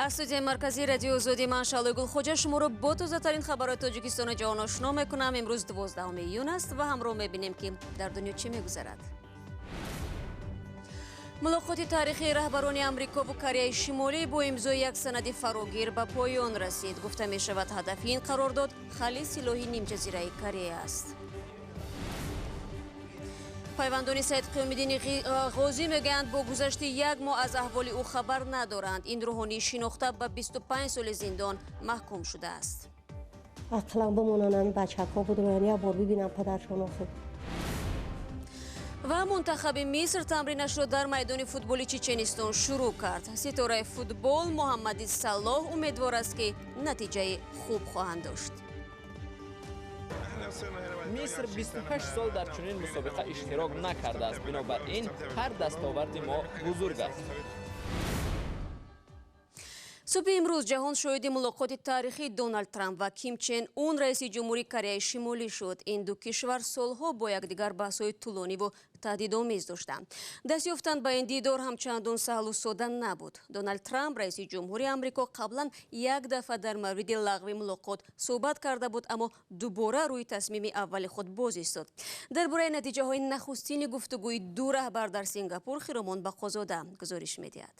Аз студияи марказии Радиои Озодӣ ман Шаҳлои Гулхоҷа шуморо бо тозатарин хабарҳои Тоҷикистону ҷаҳон ошно мекунам. Имрӯз 12 июн аст ва ҳамроҳ мебинем, ки дар дунё чӣ мегузарад. Мулоқоти таърихии раҳбарони Амрико ва Кореяи Шимолӣ бо имзои як санади фарогир ба поён расид. Гуфта мешавад, ҳадафи ин қарордод хали силоҳи нимҷазираи Корея аст. Пайвандони Саид Қиёмиддини Ғозӣ мегӯянд, бо гузашти як моҳ аз аҳволи ӯ хабар надоранд. Ин рӯҳонии шинохта ба 25 соли зиндон маҳкум шудааст. Ақлан бимонанд, ҳамин бачакҳо буданд, як бор бибинам падаршон охир. Ва мунтахаби Миср тамринашро дар майдони футболи Чеченистон шурӯъ кард. Ситораи футбол Муҳаммади Салоҳ умедвор аст, ки натиҷаи хуб хоҳанд дошт. Миср 28 сол дар чунин мусобиқа иштирок накардааст. Бинобар ин ҳар дастоварди мо бузург аст. Субҳи имрӯз ҷаҳон шоҳиди мулоқоти таърихии Доналд Трамп ва Ким Чен Ун, раиси ҷумҳури Кореяи Шимолӣ, шуд. Ин ду кишвар солҳо бо якдигар баҳсҳои тӯлониву таҳдидомез доштанд. Даст ёфтан ба ин дидор ҳам чандон саҳлу сода набуд. Доналд Трамп, раиси ҷумҳури Амрико, қаблан як дафъа дар мавриди лағви мулоқот суҳбат карда буд, аммо дубора рӯи тасмими аввали худ боз истод. Дар бораи натиҷаҳои нахустини гуфтугӯи ду раҳбар дар Сингапур Хиромон Бақозода гузориш медиҳад.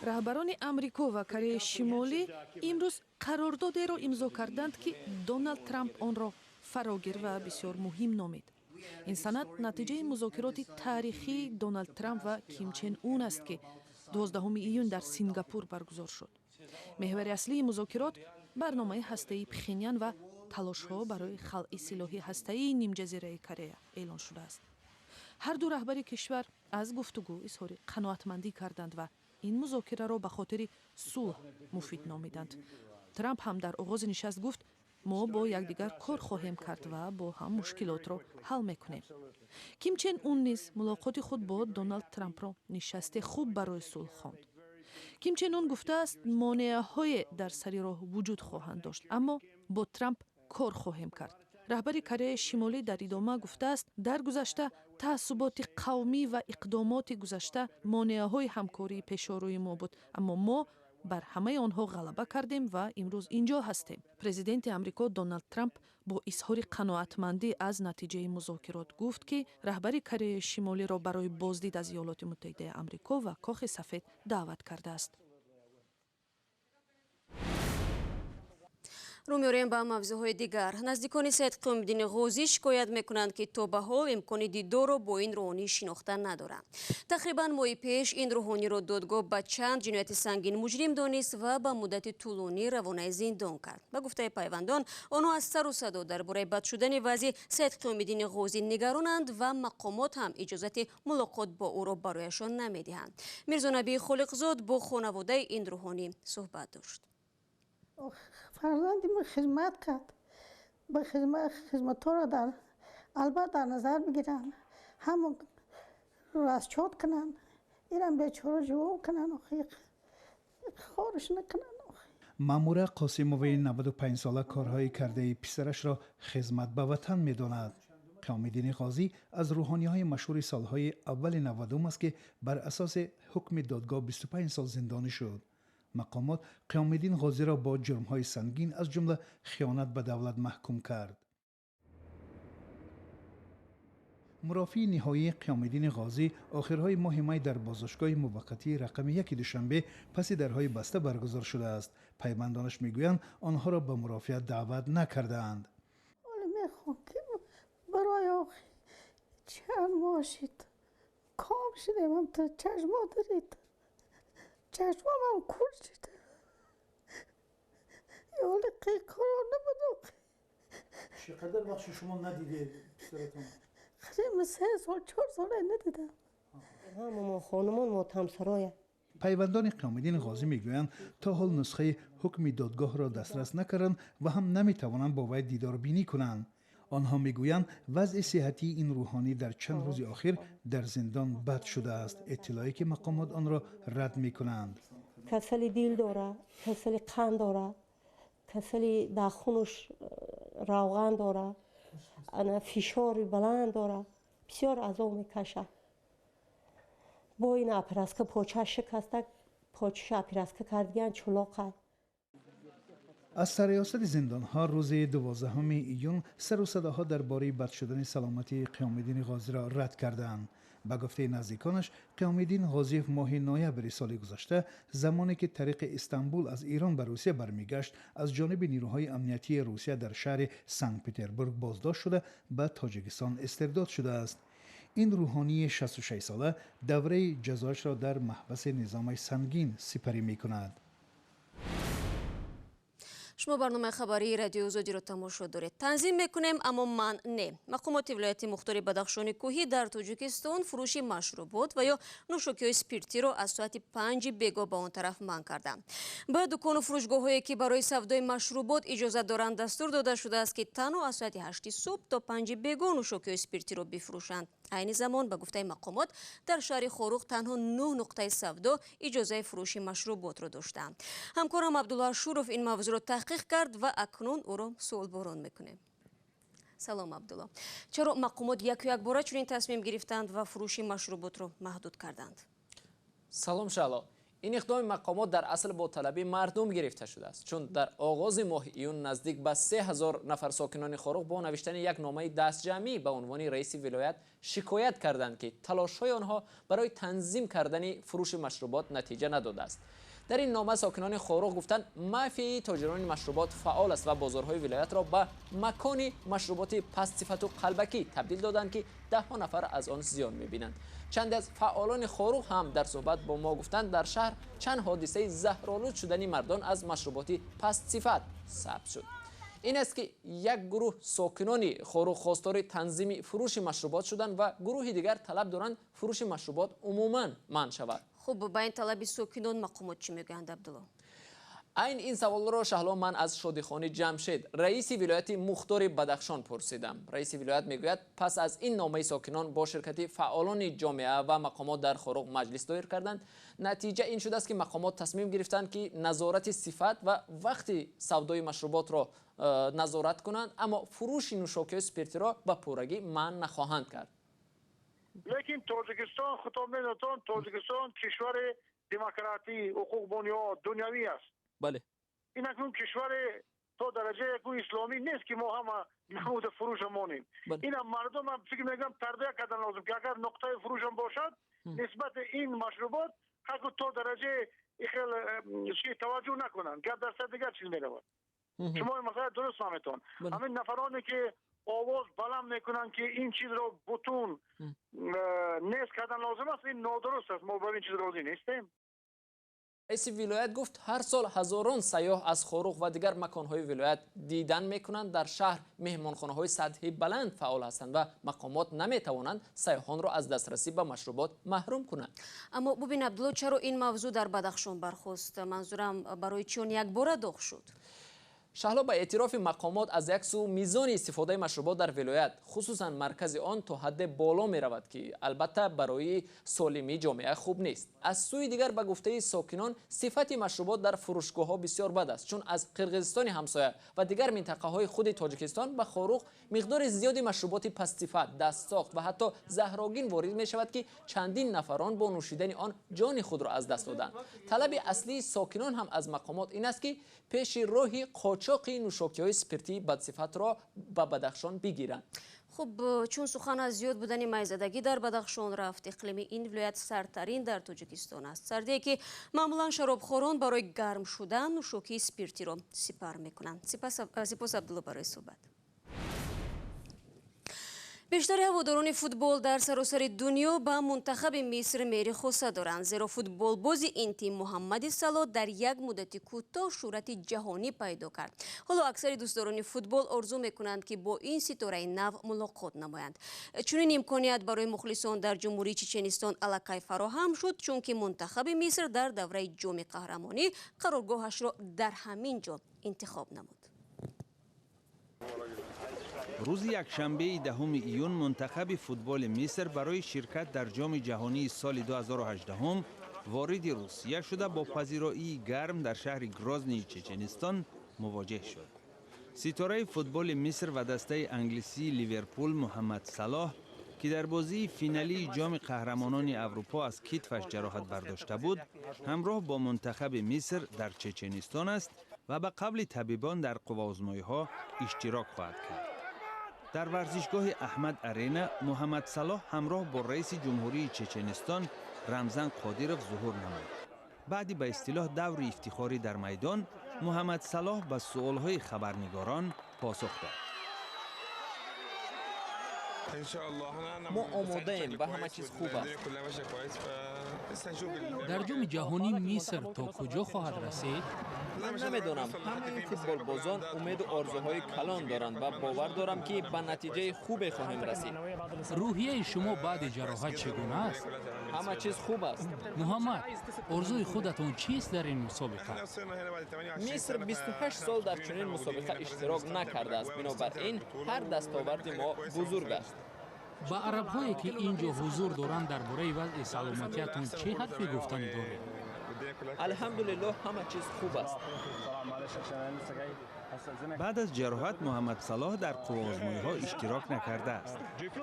Раҳбарони Амрико ва Кореяи Шимолӣ имрӯз қарордодеро имзо карданд, ки Доналд Трамп онро фарогир ва бисёр муҳим номид. Ин санад натиҷаи музокироти таърихии Доналд Трамп ва Ким Чен Ун аст, ки 12 июн дар Сингапур баргузор шуд. Меҳвари аслии музокирот барномаи ҳастаии Пхенян ва талошҳо барои халъи силоҳи ҳастаии нимҷазираи Корея эълон шудааст. Ҳар ду раҳбари кишвар аз гуфтугӯ изҳори қаноатмандӣ карданд ва ин музокираро ба хотири сулҳ муфид номиданд. Трамп ҳам дар оғози нишаст гуфт: «Мо бо якдигар кор хоҳем кард ва бо ҳам мушкилотро ҳал мекунем». Ким Чен Ун низ мулоқоти худ бо Доналд Трампро нишасте хуб барои сулҳ хонд. Ким Чен Ун гуфтааст, монеаҳое дар сари роҳ вуҷуд хоҳанд дошт, аммо бо Трамп кор хоҳем кард. Раҳбари Кореяи Шимолӣ дар идома гуфтааст, дар гузашта таассуботи қавмӣ ва иқдомоти гузашта монеаҳои ҳамкории пешорӯи мо буд, аммо мо бар ҳамаи онҳо ғалаба кардем ва имрӯз инҷо ҳастем. Президенти Амрико Доналд Трамп бо изҳори қаноатмандӣ аз натиҷаи музокирот гуфт, ки раҳбари Кореяи Шимолиро барои боздид аз Иёлоти Муттаҳидаи Амрико ва Кохи Сафед даъват кардааст. Рӯ меорем ба мавзӯъҳои дигар. Наздикони Саид Қиёмиддини Ғозӣ шикоят мекунанд, ки то ба ҳол имкони дидорро бо ин рӯҳонӣ шинохта надоранд. Тақрибан моҳи пеш ин рӯҳониро додгоҳ ба чанд ҷинояти сангин муҷрим донист ва ба муддати тӯлонӣ равонаи зиндон кард. Ба гуфтаи пайвандон, онҳо аз сару садо дар бораи бад шудани вазъи Саид Қиёмиддини Ғозӣ нигаронанд ва мақомот ҳам иҷозати мулоқот бо ӯро барояшон намедиҳанд. Мирзонабии Холиқзод бо хонаводаи ин рӯҳонӣ суҳбат дошт. Фарзанди мо хизмат кард, ба хизматҳоро дар албатта дар назар бигиранд, ҳамон расчёт кунанд, инам бечора ҷавоб кунанд, хорш накунанд. Маъмура Қосимоваи 95сола корҳои кардаи писарашро хизмат ба ватан медонад. Қиёмиддини Ғозӣ аз рӯҳониҳои машҳури солҳои аввали 90-ум аст, ки бар асоси ҳукми додгоҳ 25 сол зиндонӣ шуд. Мақомот Қиёмиддин Ғозиро бо ҷурмҳои сангин, аз ҷумла хиёнат ба давлат, маҳкум кард. Мурофиаи ниҳоии Қиёмиддини Ғозӣ охирҳои моҳи май дар боздоштгоҳи муваққатии рақами 1 Душанбе паси дарҳои баста баргузор шудааст. Пайвандонаш мегӯянд, онҳоро ба мурофиа даъват накардаанд. Ҳоле мехоҳам, ки барои охи чанд моҳ шид ком шудем, то чашмо дарид, чашмам кур шуд. Ёли қиқоро набуд. Чӣ қадар вақт шумо надидед писаратон? Қариб 3 сол, 4 сол надидам. Ҳама хонумон мотамсароя. Пайвандони Қиёмиддини Ғозӣ мегӯянд, то ҳол нусхаи ҳукми додгоҳро дастрас накарданд ва ҳам наметавонанд бо вай дидорбинӣ кунанд. Онҳо мегӯянд, вазъи сиҳатии ин рӯҳонӣ дар чанд рӯзи охир дар зиндон бад шудааст, иттилое ки мақомот онро рад мекунанд. Касали дил дора, касали қанд дора, касали дар хунуш равған дора, ана фишори баланд дора, бисёр азоб мекашад. Бо ин операция поча шикаста, почаша операция кардиган чулоқа. Аз сарриёсати зиндонҳо рӯзи 12 июн сару садоҳо дар бораи бад шудани саломатии Қиёмиддини Ғозиро рад кардаанд. Ба гуфтаи наздиконаш, Қиёмиддин Ғозиев моҳи ноябри соли гузашта, замоне ки тариқи Истанбул аз Ирон ба Русия бармегашт, аз ҷониби нирӯҳои амниятии Русия дар шаҳри Санкт-Петербург боздошт шуда, ба Тоҷикистон истирдод шудааст. Ин рӯҳонии 66сола давраи ҷазояшро дар маҳбаси низоми сангин сипарӣ мекунад. Шумо барномаи хабарии Радиои Озодиро тамошо доред. Танзим мекунем, аммо ман не. Мақомоти вилояти мухтори Бадахшони кӯҳӣ дар Тоҷикистон фурӯши машрубот ва ё нӯшокиҳои спиртиро аз соати 5 бего ба он тараф манъ карданд. Ба дукону фурӯшгоҳҳое, ки барои савдои машрубот иҷозат доранд, дастур дода шудааст, ки танҳо аз соати 8 субҳ то 5 бего нӯшокиҳои спиртиро бифурӯшанд. Айни замон, ба гуфтаи мақомот, дар шаҳри Хоруғ танҳо 9 нуқтаи савдо иҷозаи фурӯши машруботро доштанд. Ҳамкорам Абдулло Ашуров ин мавзӯъро таҳқиқ кард ва акнун ӯро суолборон мекунем. Салом, Абдулло. Чаро мақомот яку якбора чунин тасмим гирифтанд ва фурӯши машруботро маҳдуд карданд? Салом, Шаҳло. Ин иқдоми мақомот дар асл бо талаби мардум гирифта шудааст, чун дар оғози моҳи июн наздик ба 3000 нафар сокинони Хоруғ бо навиштани як номаи дастҷамъӣ ба унвони раиси вилоят шикоят карданд, ки талошҳои онҳо барои танзим кардани фурӯши машрубот натиҷа надодааст. Дар ин нома сокинони Хоруғ гуфтанд, мафияи тоҷирони машрубот фаъол аст ва бозорҳои вилоятро ба макони машруботи пастсифату қалбакӣ табдил доданд, ки даҳҳо нафар аз он зиён мебинанд. Чанде аз фаъолони Хоруғ ҳам дар суҳбат бо мо гуфтанд, дар шаҳр чанд ҳодисаи заҳролуд шудани мардон аз машруботи пастсифат сабт шуд. Ин аст, ки як гурӯҳ сокинони Хоруғ хостори танзими фурӯши машрубот шуданд ва гурӯҳи дигар талаб доранд, фурӯши машрубот умуман манъ шавад. Хуб, ба ин талаби сокинон мақомот чӣ мегӯянд, Абдулло? Айн ин саволро, Шаҳло, ман аз Шодихони Ҷамшед, раиси вилояти мухтори Бадахшон, пурсидам. Раиси вилоят мегӯяд, пас аз ин номаи сокинон бо ширкати фаъолони ҷомеа ва мақомот дар Хоруғ маҷлис доир карданд. Натиҷа ин шудааст, ки мақомот тасмим гирифтанд, ки назорати сифат ва вақти савдои машруботро назорат кунанд, аммо фурӯши нӯшокиҳои спиртиро ба пуррагӣ манъ нахоҳанд кард. Лекин Тоҷикистон, худтон медонед, Тоҷикистон кишвари демократӣ, ҳуқуқбунёд, дунявӣ аст. Бале. Ин акнун кишвари то дараҷаи якун исломӣ нест, ки мо ҳама намуди фурӯша монем. Инам мардумам, фикр мекунам, тарбия кардан лозим, ки агар нуқтаи фурӯшам бошад, нисбати ин машрубот ҳаку то дараҷаи хел чи таваҷҷӯҳ накунанд. Гап дар сар дигар чиз меравад. Шумо ин масъала дуруст фаҳметон. Ҳамин нафароне, ки овоз баланд мекунанд, ки ин чизро бутун нест кардан лозим аст, ин нодуруст аст. Мо ба ин чиз розӣ нестем. Раиси вилоят гуфт, ҳар сол ҳазорон сайёҳ аз Хоруғ ва дигар маконҳои вилоят дидан мекунанд. Дар шаҳр меҳмонхонаҳои сатҳи баланд фаъол ҳастанд ва мақомот наметавонанд сайёҳонро аз дастрасӣ ба машрубот маҳрум кунанд. Аммо бубин, Абдулло, чаро ин мавзӯъ дар Бадахшон бархост? Манзурам, барои чӣ он якбора доғ шуд? Шаҳло, ба эътирофи мақомот, аз як сӯ мизони истифодаи машрубот дар вилоят, хусусан маркази он, то ҳадде боло меравад, ки албатта барои солимии ҷомеа хуб нест. Аз сӯи дигар, ба гуфтаи сокинон, сифати машрубот дар фурӯшгоҳҳо бисёр бад аст, чун аз Қирғизистони ҳамсоя ва дигар минтақаҳои худи Тоҷикистон ба Хоруғ миқдори зиёди машруботи пастсифат, дастсохт ва ҳатто заҳрогин ворид мешавад, ки чандин нафарон бо нӯшидани он ҷони худро аз даст доданд. Талаби аслии сокинон ҳам аз мақомот ин аст, ки пеши роҳи қочоқи нӯшокиҳои спиртии бадсифатро ба Бадахшон бигиранд. Хуб, чун сухан аз зиёд будани майзадагӣ дар Бадахшон рафт, иқлими ин вилоят сардтарин дар Тоҷикистон аст, сардие ки маъмулан шаробхорон барои гарм шудан нӯшокии спиртиро сипар мекунанд. Сипос, Абдулло, барои суҳбат. Бештари ҳаводорони футбол дар саросари дунё ба мунтахаби Миср меҳри хоса доранд, зеро футболбози ин тим Муҳаммади Салоҳ дар як муддати кӯтоҳ шӯҳрати ҷаҳонӣ пайдо кард. Ҳоло аксари дӯстдорони футбол орзу мекунанд, ки бо ин ситораи нав мулоқот намоянд. Чунин имконият барои мухлисон дар Ҷумҳурии Чеченистон аллакай фароҳам шуд, чунки мунтахаби Миср дар давраи Ҷоми Қаҳрамонӣ қароргоҳашро дар ҳамин ҷо интихоб намуд. Рӯзи якшанбеи 10 июн мунтахаби футболи Миср барои ширкат дар Ҷоми ҷаҳонии соли 2018 вориди Русия шуда, бо пазироии гарм дар шаҳри Грознии Чеченистон мувоҷеҳ шуд. Ситораи футболи Миср ва дастаи англисии Ливерпул Муҳаммад Салоҳ ки дар бозии финалии Ҷоми Қаҳрамонони Аврупо аз китфаш ҷароҳат бардошта буд, ҳамроҳ бо мунтахаби Миср дар Чеченистон аст ва ба қавли табибон дар қувваозмоиҳо иштирок хоҳад кард. Дар варзишгоҳи Аҳмад Арена Муҳаммад Салоҳ ҳамроҳ бо раиси ҷумҳурии Чеченистон Рамзан Қодиров зуҳур намуд. Баъди ба истилоҳ даври ифтихорӣ дар майдон, Муҳаммад Салоҳ ба суолҳои хабарнигорон посух дод. Мо омодаем ва ҳама чиз хуб аст. Дар Ҷоми ҷаҳонӣ Миср то куҷо хоҳад расид? Ман намедонам. Ҳамаи футболбозон умеду орзуҳои калон доранд ва бовар дорам, ки ба натиҷаи хубе хоҳем расид. Рӯҳияи шумо баъди ҷароҳат чӣ гуна аст? Ҳама чиз хуб аст. Муҳаммад, орзуи худатон чист дар ин мусобиқа? Миср 28 сол дар чунин мусобиқа иштирок накардааст, бинобар ин ҳар дастоварди мо бузург аст. Ба арабҳое, ки ин ҷо ҳузур доранд, дар бораи вазъи саломатиятон чӣ ҳарфе гуфтанӣ доред? Алҳамдулиллоҳ, ҳама чиз хуб аст. Баъд аз ҷароҳат Муҳаммад Салоҳ дар қувваозмоиҳо иштирок накардааст.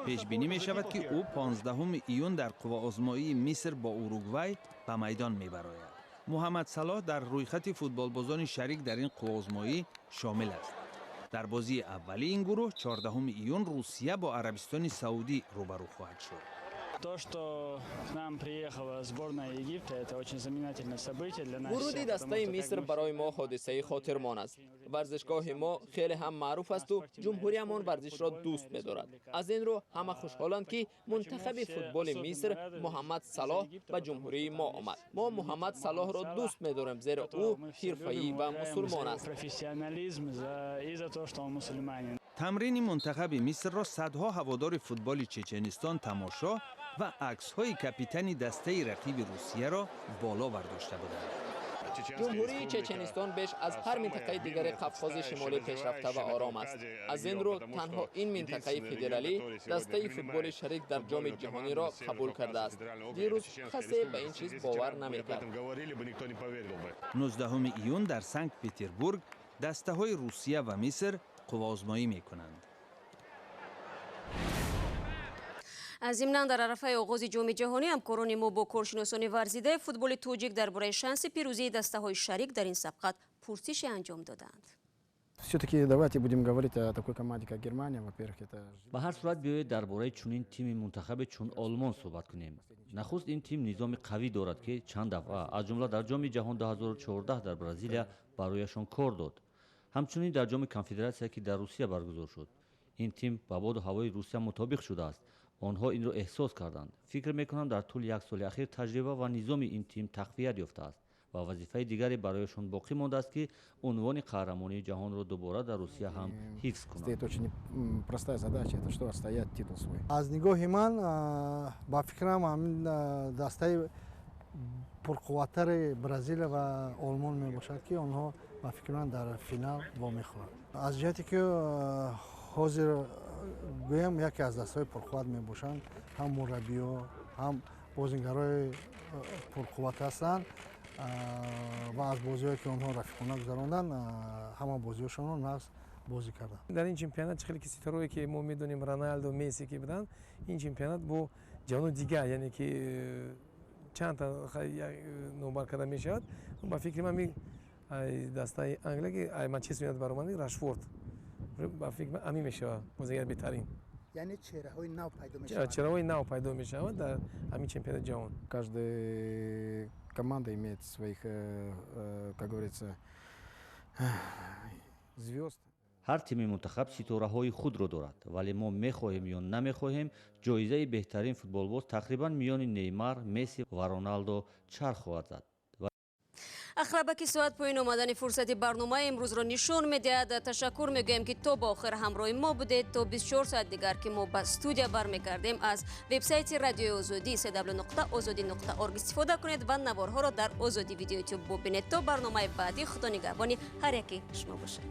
Пешбинӣ мешавад, ки ӯ 15 июн дар қувваозмоии Миср бо Уругвай ба майдон мебарояд. Муҳаммад Салоҳ дар рӯйхати футболбозони шарик дар ин қувваозмоӣ шомил аст. Дар бозии аввали ин гурӯҳ 14 июн Русия бо Арабистони Саудӣ рӯбарӯ хоҳад шуд. То, что к нам приехала сборная Египта, это очень знаменательное событие для нас. Вуруди дастаи Миср барои мо ҳодисаи хотирмон аст. Варзишгоҳи мо хеле ҳам маъруф асту ҷумҳуриямон варзишро дӯст медорад. Аз ин рӯ ҳама хушҳоланд, ки мунтахаби футболи Миср Муҳаммад Салоҳ ба ҷумҳурии мо омад. Мо Муҳаммад Салоҳро дӯст медорем, зеро ӯ ҳирфаӣ ва мусулмон аст. Профессионализм и за то, что он мусульманин. Тамрини мунтахаби Мисрро садҳо ҳаводори футболи Чеченистон тамошо ва аксҳои капитани дастаи рақиби Русияро боло бардошта буданд. Ҷумҳурии Чеченистон беш аз ҳар минтақаи дигари Қавқози Шимолӣ пешрафта ва ором аст. Аз ин рӯ танҳо ин минтақаи федералӣ дастаи футболи шарик дар Ҷоми ҷаҳониро қабул кардааст. Дирӯз касе ба ин чиз бовар намекард. 19 июн дар Санкт Петербург дастаҳои Русия ва Миср қувваозмоӣ мекунанд. Зимнан, дар арафаи оғози Ҷоми ҷаҳонӣ ҳамкорони мо бо коршиносони варзидаи футболи тоҷик дар бораи шанси пирӯзии дастаҳои шарик дар ин сабқат пурсише анҷом доданд. Все-таки давайте будем говорить о такой команде, как Германия. Во-первых, это... Ба ҳар сурат, биёед дар бораи чунин тими мунтахабе чун Олмон суҳбат кунем. Нахуст, ин тим низоми қавӣ дорад, ки чанд дафъа, аз ҷумла дар Ҷоми ҷаҳон 2014 дар Бразилия, барояшон кор дод, ҳамчунин дар Ҷоми Конфедератсия, ки дар Русия баргузор шуд. Ин тим ба боду ҳавои Русия мутобиқ шудааст, онҳо инро эҳсос карданд. Фикр мекунам, дар тӯли як соли ахир таҷриба ва низоми ин тим тақвият ёфтааст ва вазифаи дигаре барояшон боқӣ мондааст, ки унвони қаҳрамонии ҷаҳонро дубора дар Русия ҳам ҳифз кунанд. Стоит очень простая задача, это что, отстоять титул свой. Аз нигоҳи ман, ба фикрам, ҳамин дастаи пурқувваттари Бразилия ва Олмон мебошад, ки онҳо, ба фикри ман, дар финал вомехӯранд. Аз ҷиҳате ки ҳозир гӯям, яке аз дастаҳои пурқувват мебошанд, ҳам мураббиҳо, ҳам бозингарои пурқувват ҳастанд ва аз бозиҳое ки онҳо рафиқона гузаронданд, ҳама бозиҳошонро нағз бозӣ карданд. Дар ин чемпионат, хеле ки ситораое ки мо медонем, Роналдо, Месси ки буданд, ин чемпионат бо ҷавонони дигар, яъне ки чандта номбар карда мешавад. Ба фикри ман, дастаи Англия, ки Манчестер Юнайтед баромад, Рашфорд, ба фикри ман, ҳамин мешавад бозигари беҳтарин. Яъне чеҳраҳои нав пайдо мешаванд. Чеҳраҳои нав пайдо мешавад дар ҳамин чемпионати ҷаҳон. Каждая команда имеет своих, как говорится, звезд. Ҳар тими мунтахаб ситораҳои худро дорад, вале мо мехоҳем ё намехоҳем, ҷоизаи беҳтарин футболбоз тақрибан миёни Неймар, Месси ва Роналдо чарх хоҳад зад. Ақрабаки соат поён омадани фурсати барномаи имрӯзро нишон медиҳад. Ташаккур мегӯем, ки то ба охир ҳамроҳи мо будед. То 24 соат дигар, ки мо ба студия бармегардем, аз вебсайти Радиои Озодӣ cw.ozodi.org истифода кунед ва наворҳоро дар Озодӣ Видео Ютуб бубинед. То барномаи баъдӣ, Худо нигаҳбони ҳар яки шумо бошад.